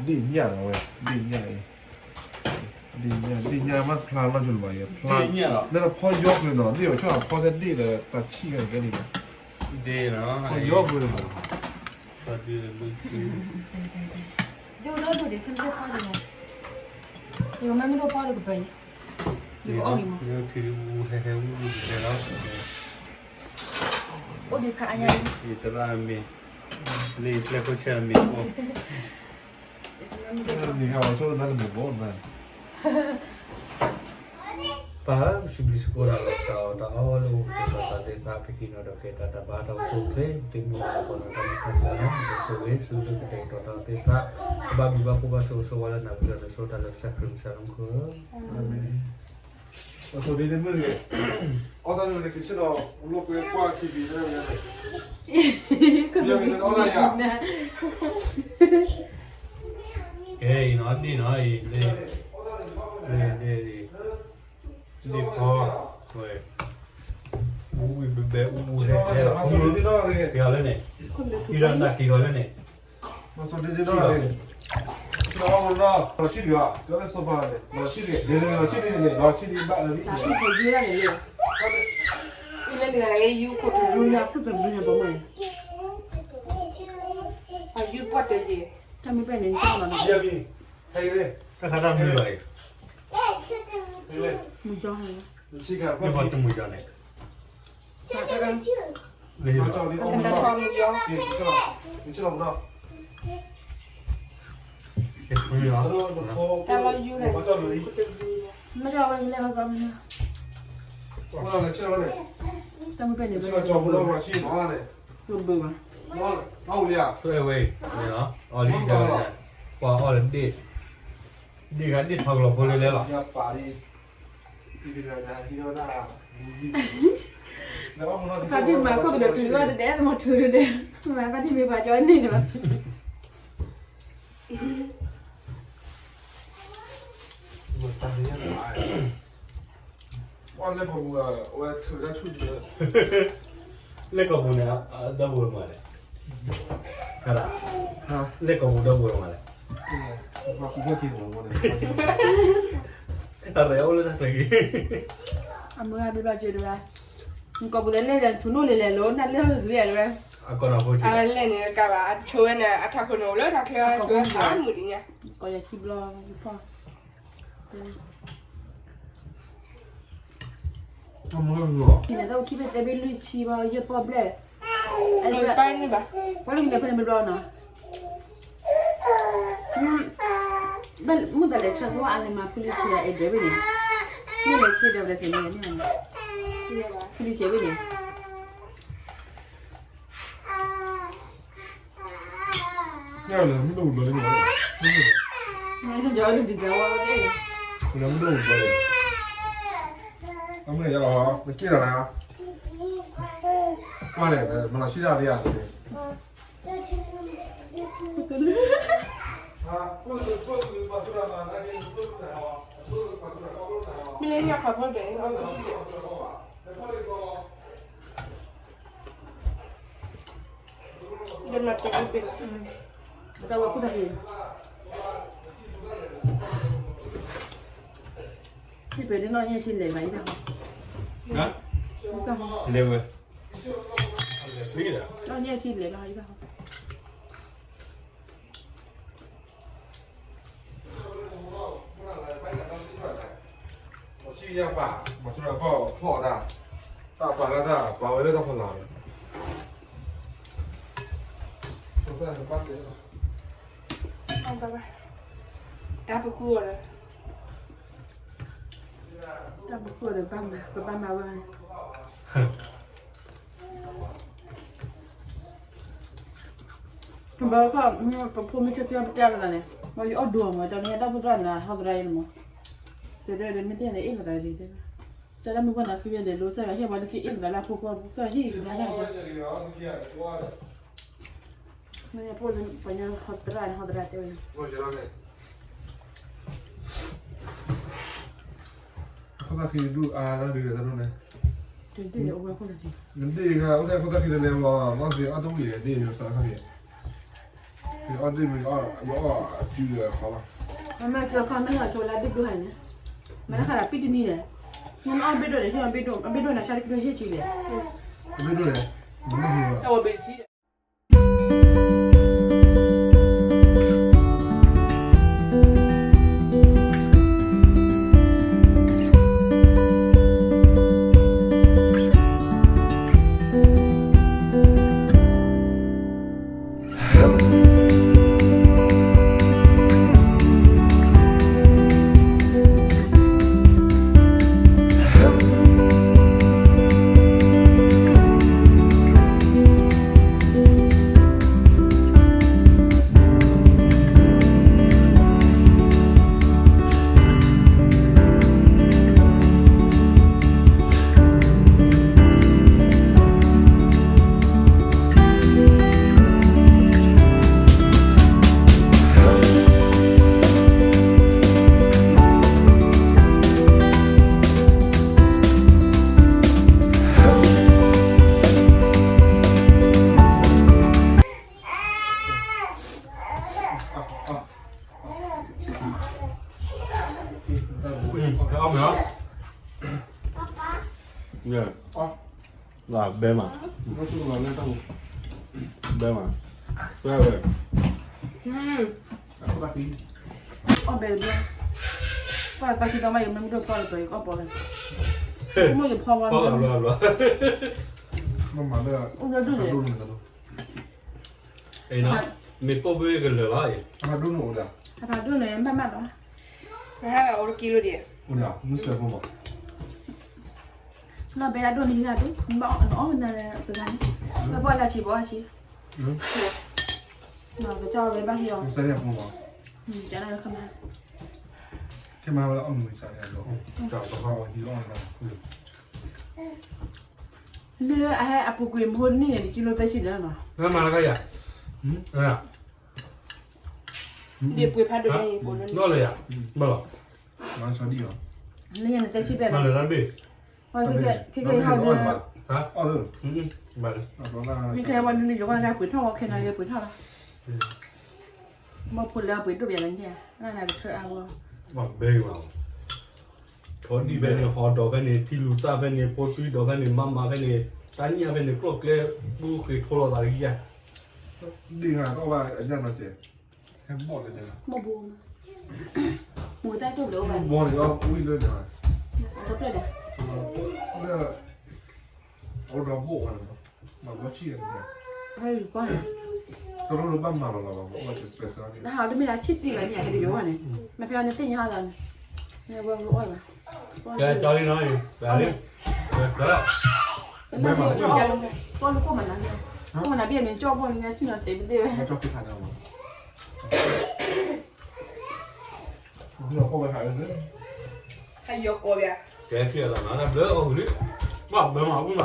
ဒ့ၣ်ညၣ်ဒီးဝဲ ဒ့ၣ်ညၣ်အံၤ, ဒ့ၣ်ညၣ် ဒ့ၣ်ညၣ်မ့ၢ်ဖျါလီၤကလိာ်ဘၣ်အံၤ ဖျါ, လၢဖီယီၢ်ကျၢၤနီၤ ဒ့ၣ်အီၤဆီဖီသဲဒ့ၣ်လၢတၢ်ဆံၣ်ဂၤန့ၣ်ကဲန့ၣ်, ဖီယီၢ်ကျၢၤနီၤ, ဒ့ၣ်ဒိၣ်ဒိၣ်ဒံး ခဲမ့ၢ်ဒိၣ်ဖီဒံးနီၤ, ယကမ့ၢ်မ့ၢ်ဒိၣ်ဖီဒံးကပၤအံၤ, ယကအီၣ်လံမး, အိၣ်ဒံးဖးအါညါ, ယသရၣ်အမံၤ, လၢယပျဲၢ်ခိၣ်ဆၢအမံၤအိၣ် နံၤဟါအီၤဆိၣ်နၢ်တမုာ်ဘၣ်နၤ, ပၢ်ဧၢ, ပစံးဘျုးစံးဖှိၣ်နၤလီၤ တၢ်အီၣ်တၢ်အီလၢအိၣ်ကတဲာ်ကတီၤသးသ့ၣ်တဖၣ် ပဟံးန့ၢ်ဒီးကဲတၢ်တၢ်ဘါတၢ်အိၣ်ဆူၣ်အိၣ်ချ့ ပသ့မုၢ်လၢ်ပှၤနီၢ်တၢ်မုၢ်ခါဆူၣ်န့ၣ် ပဆိၣ်ဂ့ၤဆူလၢကတဲာ်ကတီၤတၢ်သ့ၣ်တဖၣ် ကဘၣ်ဘျုးဘၣ်ဖှိၣ်ဘၣ်ဆိၣ်ဂ့ၤဆိၣ်ဝါလၢနၤ ပစံးလၢနဆိၣ်တၢ်လၢကစၢ်ခရံာ်ကစၢ်လၢမူခိၣ်ဧၢ, အၤမ့ၣ်. အဆိဒ့ဒ့မုၣ်တဂ့ၤ, အီၣ်တၢ်န့ၣ်ကဆ့ၣ်နီၤ လိာ်ကွဲကွၢ်ခံဘံၤလၢန့ၣ်, ကဲအံၤနီၤ ဒ့ၣ်နီၤအံၤ, ဒ့ၣ်, ဒ့ၣ်, ဒ့ၣ်ဖီ, ဝဲ, အူဝံၤဘဲဘဲအူဟဲဟဲလီၤ, က့ၤအီၤလၢန့ၣ်, က့ၤဒီးနၤက့ၤအီၤလၢန့ၣ် မၤစၢၤဒ့ဒ့နီၢ်ဂၤဒဲး, ဆ့ၣ်နီၤအီၣ်မနီၢ်, လီၤဆံၣ်ဒံးဘၣ်, ကၠီလၢ sofa န့ၣ် လီၤဆံၣ်ဒံး, ဒ့ဒ့လီၤဆံၣ်ဒံးန့ၣ် လီၤဆံၣ်ဒံးဘၣ်လၢ, လၢနဂၤဒဲး ယူခိၣ်တရူညါ ခိၣ်တရူညါ ဘီမုၢ်, အယူပှၢ်တယံၤ, တၢ်မုၢ်ပဲၣ်န့ၣ် တၢ်လီၤနီၤ, တၢ်ခါတၢ်မုၢ်လီၤအံၤ, မုၢ်ကၠီဟဲလီၤ, မုၢ်ကၠီန့ၣ် တၢ်လီၤယူၤန့ၣ်, တၢ်မုၢ်ပဲၣ်န့ၣ် ဘၣ်, အဝဲ, ပှၤအီၣ်လၢဒ့ၣ်, ဒ့ၣ်ဂၤဒ့ၣ်ထီကလီၤဖိလၢလဲၣ်လီၤ. ပာ်တံၢ်မၤခိၣ်ကဒီး ထုးလီၤတဒဲး မ့ၢ်ထုးတဒဲး, မၤပာ်တံၢ်မ့ၢ်ပှၤကၠီန့ၣ်လီၤ. လဲၣ်ကီၢ်ပူၤန့ၣ် ဒီပူၤမးလဲၣ်, လဲၣ်ကီၢ်ပူၤဒီပူၤမးလဲၣ်, တၢ်ရဲၣ်အိၣ်လၢတၢ်ကျဲၤဂ့ၤ, အမုၢ်ဂၤဘျီဘျီက့ၤတဝဲ, ကီၢ်ပူၤလဲၤလဲၤဒီး ထူၣ်နိၣ်လဲၤလဲၤလိၤနၢ်လၢဂ့ၤတဝဲ, အလဲၤန့ၣ်ကဘၣ် အဆိဝဲန့ၣ် အထးခိၣ်န့ၣ် အိၣ်လၢတၢ်ချၢ ဆိဝဲဖးမုၢ်ဒံးညါ, ကီၢ်ယခံဘျီဖီၣ် န့ၣ်တၢ်အိၣ်ခံဖဲသဲဘ့ၣ်လွံၢ်ဆံဘၣ် ယဲၢ်ပီၢ်ဘျဲၣ်, ပှၤလၢကလဲၤဖဲန့ၣ်ဘျီနီၤ, မုၢ်သးလဲၤဆၢသဝီအလဲၤမၤဖုလံဆဲးအဲၣ်ဒိးဘ့ၣ်န့ၣ်, မ့ၢ်လဲၤဆဲးဒီးလဲၤစ့ၢ်န့ၣ်, ဖုလံဆဲးဘ့ၣ်န့ၣ် မ့ၢ်လၢမုၢ်ဒိၣ်ဘျီလံ, မ့ၢ်လၢမုၢ်ဒိၣ်ဘျီလံ, အမ့ၢ်ယလီၤ နက့ၢ်ဒီးနၤ, ကွၢ်လဲၣ် မၤလီၤဆံၣ်တၢ်သ့ဧါ, မ့ၢ်လၢညါခီဖိဒဲး ဒီးနၤတဂ့ၤပ့ၤ, တၢ်ဝဲခိၣ်တၢ်ဟ့ၣ်, ထံၣ်ပှဲၤဒ်နီၢ်ညဲၣ်ထံလဲၤဘၣ်အံၤဘၣ်, လဲၤဝဲ, လဲၤဝဲ, နီၢ်ညဲၣ်ထံလဲၤဘၣ်အံၤဘၣ် ဆံယၢ်ပာ် မၤဆူၣ်တၢ်ဖီၣ်ဖီၣ်တၢ်, တၢ်ပာ်လၢတၢ်ပာ်ဝဲလၢတၢ်ဖီလာ်န့ၣ်, တၢ်ပဃုအီၤဒီး, တၢ်ပဃုအီၤဒီး ပဘၣ်မၤဝဲ ဘၣ်ခီ ပဖိမုၣ်ဆၢထံၣ်ပတဲအီၤလီၤသးန့ၣ်, မ့ၢ်ယအီၣ်ဒိၣ်မး တၢ်မ့ၢ်ဟဲတၢ်ဖိသၣ်နၤ ဟီသရၣ်အံၤမး, တဲဒၣ်မ့ၢ်တဲန့ၣ် အ့ၣ်လိာ်သးဒ်တဲ, တၢ်တၢ်မုၢ်ပှၢ်နၤသုဝဲလဲၤလိၤစၢ်ဂၤ ဟ့ၣ်ဝဲလၢက့ၤအ့ၣ်လိာ်သးလၢအဖိခွါ ပသၣ်ဟ့ၣ်ကဒါတၢ်, မ့ၢ်ဖိလၢပှၤညီဟီသရၣ်န့ၣ် ဟီသရၣ်တဲဝဲန့ၣ် အခိၣ်သၣ်ခံဒူၣ်အါဒၣ်ဒုးဒီးတၢ်ဒိၣ်န့ၣ်, နဒ့ၣ်ခါအိၣ်ထဲအခိၣ်သၣ်ခံတလဲဘၣ် ဘၣ်သ့ၣ်အီၣ်တဝံၣ်ဒီးဒ့ၣ်စးခါန့ၣ်, ယအီၣ်ဒ့ၣ်မ့ၢ်ယအီၣ် ယအီၣ်အစုဒီးအခီလီၤ. မ့ၢ်ကၢခီမ့ၢ်ဟီၣ်ဆိလၢဘ့ၣ်ဒိၣ်ဟဲန့ၣ်, မ့ၢ်တခါဒီးပံၣ်တနံၤလဲၣ်, မ့ၢ်အီၣ်ဘ့ၣ်ဒိၣ်န့ၣ် ဟ့ၣ်အီၣ်ဘ့ၣ်ဒိၣ် အဘ့ၣ်ဒိၣ်န့ၣ် ဆါတကလုာ်ဟ့ၣ်ကံလဲၣ်, အဘ့ၣ်ဒိၣ်လဲၣ်, မ့ၢ် အီၣ်မ့ၢ်အီၣ်, ဘဲမး, ဘဲမး, ဘဲဝဲ, အီၣ်ဘဲတဘျီ, ပှၤသးခံသီမး ယမ့ၢ်မ့ၢ်ဒိၣ်ဖီလီၤပှဲၤ ယကအီၣ်ပီလီၤ, မ့ၢ်ယဖီဝါလီၤ, အိၣ်ဒိၣ်ဒိၣ်န့ၣ် မ့ၢ်ပိၢ်ဘ့ၣ်ကလၢာ်လီၤအံၤ, အဖးဒိၣ်န့ၣ် မ့ၢ်မးလီၤ, အဖးဒိၣ်န့ၣ် မ့ၢ်မးလီၤ, နီၢ်ဘဲဒၣ်ဒိၣ်န့ၣ်ဟံးဒၣ်ဒုး နဘၣ်အီၣ်နၤလၢတဂၤန့ၣ်, လၢပှၤလၢဆံးဘၣ်အီၣ်ဆံး, ကစၢ်ဝဲဘၣ်ဟံးအီၤ, ကစၢ်န့ၣ်အပူၤမး, ကမၤ, ကမၤဝဲအီၣ်မ့ၢ်ကစၢ်န့ၣ်လီၤ, ကစၢ်ပှၤဟံးအီၣ်န့ၣ်လီၤ, လၢအဟဲအပူၤကွံာ်မဟိတနံၣ်န့ၣ် ကံလိသၢဆံလၢာ်နီၤ, မၤလၢကယၤ, ဒ်ပှ့ၤဖးဒိၣ်န့ၣ်, နီၢ်လၢယၤ, ဘၣ်လီၤ, လၢယၤန့ၣ်သၢဆံဘျဲၣ်လီၤ, မၤလၢတၢ်တဘ့ၣ်, ခဲကဲဟီဒုး, ခဲကဲဝဲဒုးန့ၣ် ယကနၣ်ပှ့ၤထီၣ်ဝဲခဲနီၤ ယပှ့ၤထီၣ်လီၤ, မ့ၢ်ဖိလၢအပှ့ၤဒိၣ်ပယၤလၢညါ, နနၤကဆၢအါဝဲ, ဘဲဝဲ, ထီဒံၣ်ဖဲန့ၣ် ဟီဒီးဖဲန့ၣ် ထံလူၤသၣ်ဖဲန့ၣ် ဖိသွံဒီးဖဲန့ၣ် မၤမၤဖဲန့ၣ် တၢ်ညၣ်ဖဲန့ၣ် ကျီၢ်ကျဲ ဘူဃ့ထိလီၤသးလၢယၤ, ဒ်ဂၤကီၢ်ဘၣ်အညၣ်နီၤစဲး, ဟဲဘီၣ်လၢဒဲး, မ့ၢ်ဘိ, မ့ၢ်တၢ်တိၢ်ဘျုးအိၣ်ဘၣ်, ဘီန့ၣ်အီၣ်ဝံၣ်လၢဒဲး, လၢ အိၣ်ဒီးဘိၣ်ဝဲလီၤ, မၤဘီဆံၣ်န့ၣ်, တရူးလၢဘၣ်မၤလီၤလီၤ, အိၣ်ဝဲတစပယ်ဆဲလ်န့ၣ်, နဟးတမ့ၢ်လၢဆံၣ်တံၢ်ဘၣ်န့ၣ် အကဒုးယိၤဘၣ်န့ၣ်, မ့ၢ်ဖဲအီၤန့ၣ်သ့ၣ်ညါလီၤန့ၣ်, မ့ၢ်ဝဲအိၣ်လီၤ, ကဲကၠီလံနီၤ, ကဲလံ, ကၠီလံ, ကၠီလံကိၣ်မနၤ, ကိၣ်မနၤဘၣ်န့ၣ် ကၠီဘိန့ၣ် ဆံၣ်နီၤသ့မ့ၢ်သ့ဝဲ ဟဲယီၤကီးဗျာ, ကဲဖံးအသးနီၤ တၢ်ဘျုးအီၣ်ဝံၤလံ, ဘၣ်ဘၢမၤအူနီၤ,